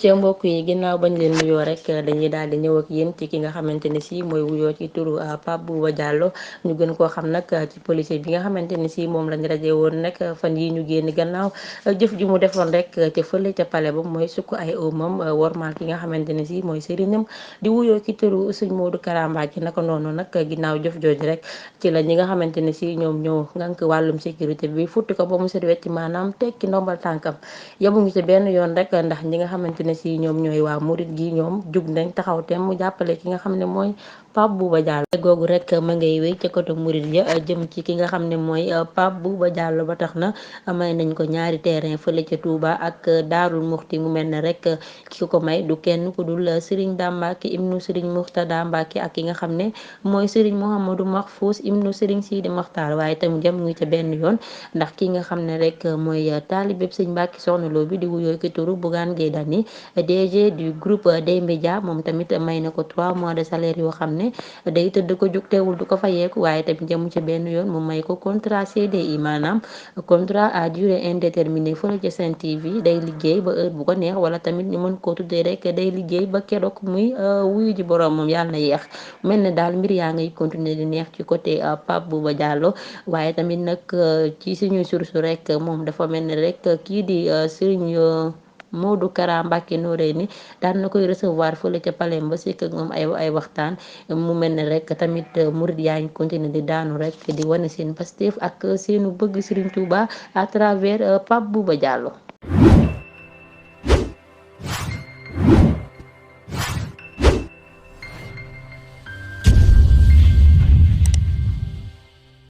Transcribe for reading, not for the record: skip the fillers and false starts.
ca mbokk yi ginnaaw bañ leen nuyoo rek dañuy daal di ñëw ak yéen ci ki nga xamante ne si mooy wuyoo ci turu Pape Bouba Diallo ñu gën koo xam nag ci policier bi nga xamante ne si moom lañ raje woon nag fan yi ñu génn gannaaw jëf ji mu defoon rek ca fële ca pale ba mooy sukk ay moom wormaal ki nga xamante ne si mooy sëriñam di wuyoo ci turu sëñ Modou Kara Mbacké naka noonu nag ginnaaw jëf jooju rek ci la ñi nga xamante ne si ñoom ñoo ngànk wàllum sécurité bi futti ko ba mu set wecc maanaam tekki ndombal tànkam yemuñu ci benn yoon rek ndax ñi nga xamante ne si ñoom ñooy waa murit gi ñoom jug nañ taxaw tem mu jàppale ki nga xam ne mooy Pape Bouba Diallo googu rek ma ngay wéy ca côté murit ya jëm ci ki nga xam ne mooy Pape Bouba Diallo ba tax na may nañ ko ñaari terrain fële ca Touba ak Daarul Muxti mu mel ne rek ki ko may du kenn ku dul Serigne Dame Mbacké ibnu Serigne Mourtada Mbacké ak ki nga xam ne mooy Serigne Mouhamadou Mahfous ibnu Serigne Sidi Mokhtar waaye tamit jamuñu ca benn yoon ndax ki nga xam ne rek mooy taalibeb Sëñ Mbacké Soxna Lo bi di wuyoo ki turu Bougane Gueye Dany DG du groupe des médias moom tamit may na ko 3 mois de salaire yoo xam ne day tëdd ko jug teewul du ko fayeeku waaye tamit jamu ci benn yoon mu may ko contrat CDI maanaam contrat à durée indéterminée fële ca Sen TV day liggéey ba heure bu ko neex wala tamit ñu mën koo tuddee rek day liggéey ba keroog muy wuyu ji borom moom yàlla na yeex mel ne daal mbir yaa ngay continuer di neex ci côté Pape Bouba Diallo waaye tamit nag ci suñuy source rek moom dafa mel ne rek kii di Serigne Modou Kara Mbacké Noreyni daan na koy recevoir fële ca palais ba sekk ak moom ay waxtaan mu mel ne rek tamit murid yaa ngi continuer di daanu rek di wane seen Pastef ak seenu bëgg Serigne Touba à travers Pape Bouba Diallo